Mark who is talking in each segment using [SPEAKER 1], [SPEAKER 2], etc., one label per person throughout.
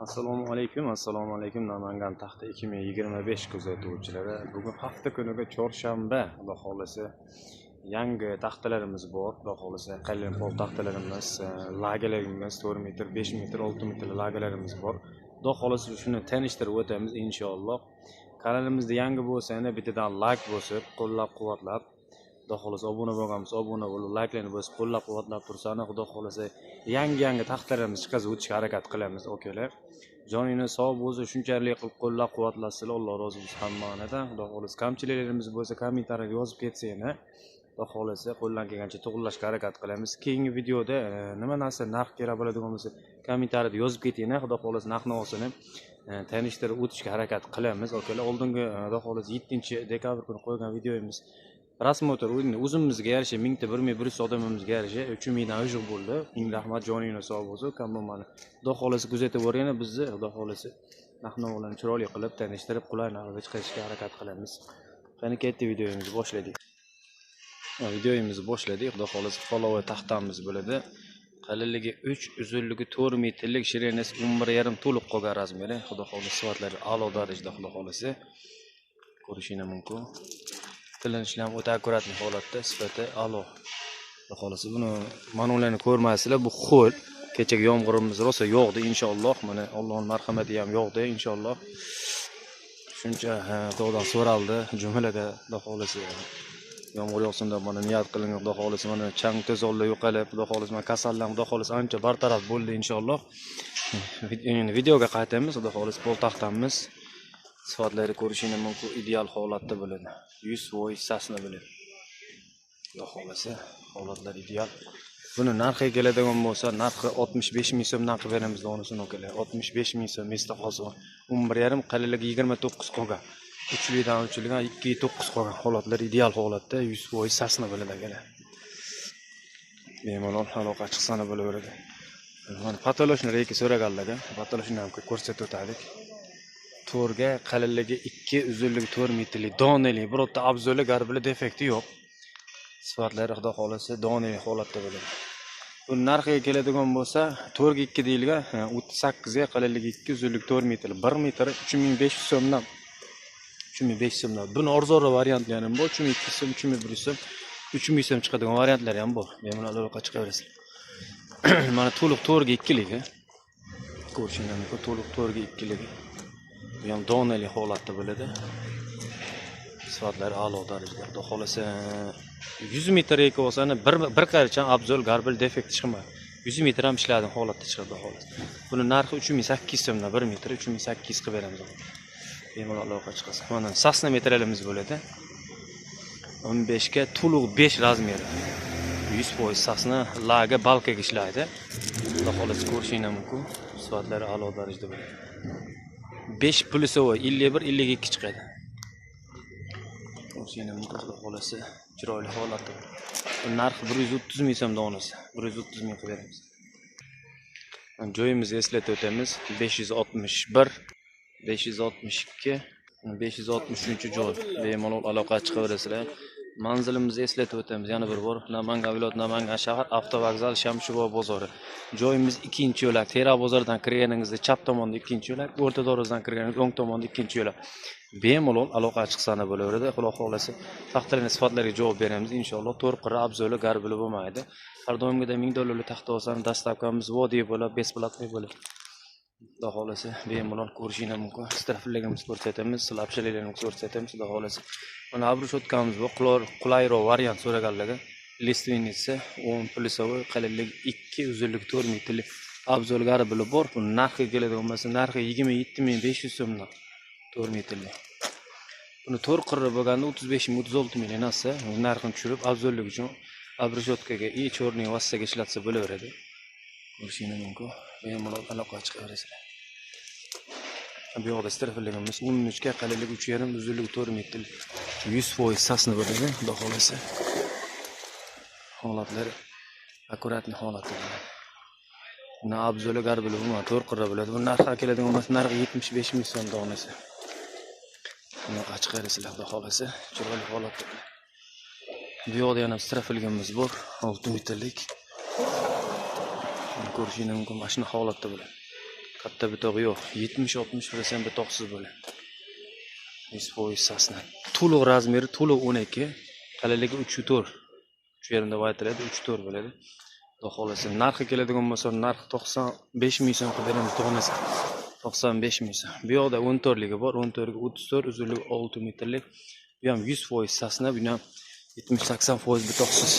[SPEAKER 1] Assalomu alaykum, assalomu alaykum, Namangan taxta 2025 kuzatuvchilari. Bugun hafta kuniga chorshanba, Xudo xohlasa, yangi taxtalarimiz bor. Xudo xohlasa, qalin pol taxtalarimiz, lagalarimiz 4 metr, 5 metr, 6 metr lagalarimiz bor. Xudo xohlasa, shuni tanishtirib o'tamiz inshaalloh. Kanalimizda yangi bo'lsa, yana bittadan like bosib, qo'llab-quvvatlab, Xudo xohlasa obuna bo'lganmiz, obuna bo'lib, layklarni bosib, qo'llab-quvvatlab tursani, Xudo xohlasa yangi-yangi taxtalarimiz chiqazib o'tishga harakat qilamiz, okalar. Joningni sog' bo'lsa, shunchalik qilib qo'llab-quvvatlasizlar, Alloh rozi bo'lsin hammanidan. Xudo xohlasa kamchiliklarimiz bo'lsa, kommentariyaga yozib ketsanglar, Xudo xohlasa qo'ldan kelgancha to'g'rilashga harakat qilamiz. Keyingi videoda nima narsa narx kerak bo'ladigan bo'lsa, kommentariyada yozib ketinglar, Xudo xohlasa narx navosini tanishtirib o'tishga harakat qilamiz, okalar. Oldingi Xudo xohlasa 7 dekabr kuni qo'ygan videomiz просмотр o'zimizga yarasha 1000 ta, 1100 odamimizga yarasha 3000 dan oshiq bo'ldi. Ming rahmat, joningni sog' bo'lsin, ukam bo'lmadi. Xudo xohlasa kuzatib boringlar bizni, Xudo xohlasa narx navolarni chiroyli qilib tanishtirib, qulay narxda chiqarishga harakat qilamiz. Qani, ketdi, videomizni boshladik. Videomizni boshladik. Xudo xohlasa половой taxtamiz bo'ladi. Qalinligi 3, uzunligi 4 metrlik, ширина si 11,5 to'liq qolgan размер i. Xudo xohlasa sifatlari a'lo darajada, Xudo xohlasa. Ko'rishinglar mumkin. Tilinishlar ham o'ta аккуратный holatda, sifati a'lo. Xudo xohlasa buni mana ularni ko'rmaysizlar, bu ho'l. Kechagi yomg'irimiz rosa yog'di inshaalloh. Mana Allohning marhamati ham yog'di inshaalloh. Shuncha Xudodan so'raldi jumlaga, Xudo xohlasa yomg'ir yog'sin deb mana niyat qilingan. Xudo xohlasa mana chang to'zonlar yo'qolib, Xudo xohlasa mana kasallar, Xudo xohlasa, ancha bartaraf bo'ldi inshaalloh. Endi videoga qaytamiz. Xudo xohlasa pol taxtamiz sifatlari ko'rishinglar mumkin, ideal holatda bo'ladi. 100% сосна bo'ladi. Xudo xohlasa holatlar ideal. Buni narxiga keladigan bo'lsa, narxi 65 ming so'mdan qilib beramiz donisini, akalar. 65 ming so'm esda qolsin. 11,5, qalinligi 29 qolgan. Uchlidan uchilgan, 2,9 qolgan. Holatlar ideal holatda, 100% сосна bo'ladi, akalar. Bemalol aloqa chiqsani bo'laveradi. Mana потолочный рейка so'raganlar, потолочный ham ko'rsatib o'taylik. To'rga qalinligi 2, uzunligi 4 metrlik, donali, birorta обзол i, горбыль i, defekti yo'q. Sifatlari, Xudo xohlasa, donali holatda bo'ladi. Bu narxiga keladigan bo'lsa, 4 ga 2 deyilgan, 38 ga, qalinligi 2, uzunligi 4 metr, 1 metr 3500 so'mdan. 3500 so'mdan. Buni arzonroq variantlari ham bor, 3200 so'm, 3100 so'm, 3000 so'm chiqadigan variantlari ham bor. Bemalol aloqa chiqaverasizlar. Mana to'liq 4 ga 2 ligi. Ko'rishingiz mumkin, to'liq 4 ga 2 ligi. Bu ham donali holatda bo'ladi. Sifatlari a'lo darajada. Xudo xohlasa 100 metr eka bo'lsa, bir qaricha обзол, горбыль, defekt chiqmaydi. 100 metr ham ishladigan holatda chiqadi, Xudo xohlasa. Buni narxi 3800 so'mdan, 1 metr 3800 qilib beramiz. Bemalol aloqa chiqasiz. Mana сосна metralimiz bo'ladi. 15 ga to'liq 5 размер i. 100% сосна, лага, balkaga ishlaydi. Xudo xohlasa ko'rishinglar mumkin. Sifatlari a'lo darajada bo'ladi. 5 плюсовой 51 52 chiqadi. Ko'rishinglar mumkin, Xudo xohlasa chiroyli holatda. Bu narxi 130 ming so'm donasi. 130 ming qilib beramiz. Joyimizni eslatib o'tamiz. 561 562 563 joy. Bemalol aloqa chiqaverasizlar. Manzilimizni eslatib o'tamiz yana bir bor. Namangan viloyati, Namangan shahar, avtovokzal, Shamshuvo bozori. Joyimiz ikkinchi yo'lak. Tera bozoridan kirganingizda chap tomonda ikkinchi yo'lak, O'rta Darvozadan kirganingizda o'ng tomonda ikkinchi yo'lak. Bemalol aloqa chiqsani bo'laveradi. Xudo xohlasa taxtalarning sifatlariga javob beramiz inshaalloh. To'rt qirra обзол i, горбыль i bo'lmaydi. Har doimgidek 1000 dollarlik taxta olsam, доставка miz vodiy bo'lib, бесплатный bo'lib. Xudo xohlasa bemalol ko'rishinglar mumkin. Строфиль ligimizni ko'rsatamiz, лапша larimizni ko'rsatamiz, Xudo xohlasa. Mana обрешётка miz bu qulayroq variant so'raganlarga. Лиственница 10 плюсовой, qalinligi 2, uzunligi 4 metrlik, обзол, горбыль i bor. Buni narxi keladigan bo'lsa, narxi 27 500 so'mdan 4 metrlik. Buni to'rt qirra bo'lganda 35 ming, 36 ming narsa narxini tushirib, обзор lik uchun обрешётка ga и черный vositaga ishlatsa bo'laveradi. Ko'rishinglar mumkin. Bemalol aloqa chiqaverasizlar. Bu yoqda строфиль ligimiz 13 ga, qalinligi 3,5, uzunligi 4 metr. 100% сосна bo'ladi, Xudo xohlasa. Holatlari аккуратный holatda bo'ladi. Buni обзол i, горбыль i bo'lmaydi, to'rt qirra bo'ladi. Bu narxi keladigan bo'lsa, narxi 75 ming so'm donasi. Bunaqa chiqarasizlar, Xudo xohlasa, chiroyli holatda. Bu yoqda yana строфиль ligimiz bor, 6 metrlik. Ko'rishinglar mumkin, mana shunday holatda bo'ladi. Katta bitog'i yo'q. 70-60% bitoqsiz bo'ladi. 100% sasna. To'liq razmeri to'liq 12, qalinligi 3.4. 3.5 deb aytiladi, 3.4 bo'ladi. Xudo xohlasa narxi keladigan bo'lsa, narx 95 ming so'm qilib beramiz donasi. 95 ming so'm. Bu yoqda 14ligi bor, 14 ga 34, uzunligi 6 metrlik. Bu ham 100% sasna, buni ham 70-80% bitoqsiz.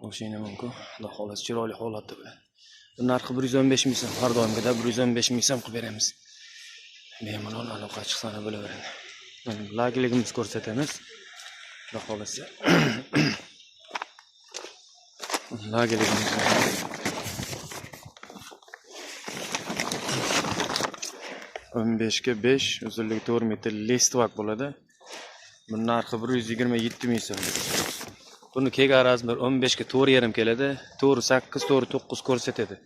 [SPEAKER 1] O'shani mumkin. Xudo xohlasa chiroyli holatda bo'ladi. Bu narxi 115 ming so'm, har doimgidek 115 ming so'm qilib beramiz. Bemalol aloqa chiqsani bo'laveradi. Lagligimizni ko'rsatamiz. Xudo xohlasa. Lagligimiz 15 ga 5, uzunligi 4 metr listvak bo'ladi. Buni narxi 127 ming so'm. Buni kega razmer 15 ga 4.5 keladi. 4.8, 4.9 ko'rsatadi.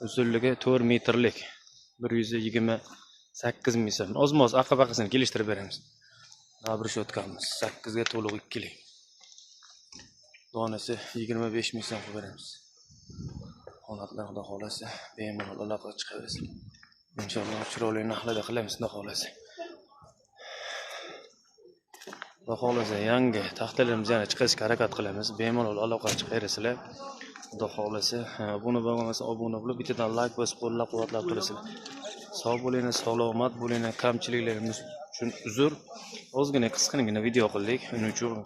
[SPEAKER 1] Uzunligi 4 metrlik. 128 ming so'm. Ozmoz aqqa-baqasini kelishtirib beramiz. Nabrishotkamiz 8 ga to'liq 2lik. Donasi 25 ming so'm qilib beramiz. Holatlar Xudo xohlasa bemalol aloqa chiqaversin. Inshaalloh chiroyli narxlarda qilamiz Xudo xohlasa. Xudo xohlasa yangi taxtalarimizni yana chiqarishga harakat qilamiz. Bemalol aloqa chiqaverasizlar. Xudo xohlasa obuna bo'lmasa obuna bo'lib, bittadan like bosib qo'llab-quvvatlab turasizlar. Sog' bo'linglar, salomat bo'linglar. Kamchiliklarimiz uchun uzr. Ozgina qisqagina video qildik. Uning uchun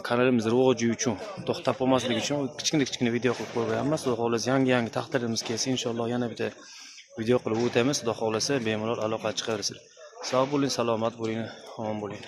[SPEAKER 1] kanalimiz rivoji uchun to'xtab qolmasligi uchun kichkina-kichkina video qilib qo'yganmiz. Xudo xohlasa yangi-yangi taxtalarimiz kelsa inshaalloh yana bitta video qilib o'tamiz. Xudo xohlasa bemalol aloqa chiqaverasizlar. Sog' bo'ling, salomat bo'ling, omon bo'ling.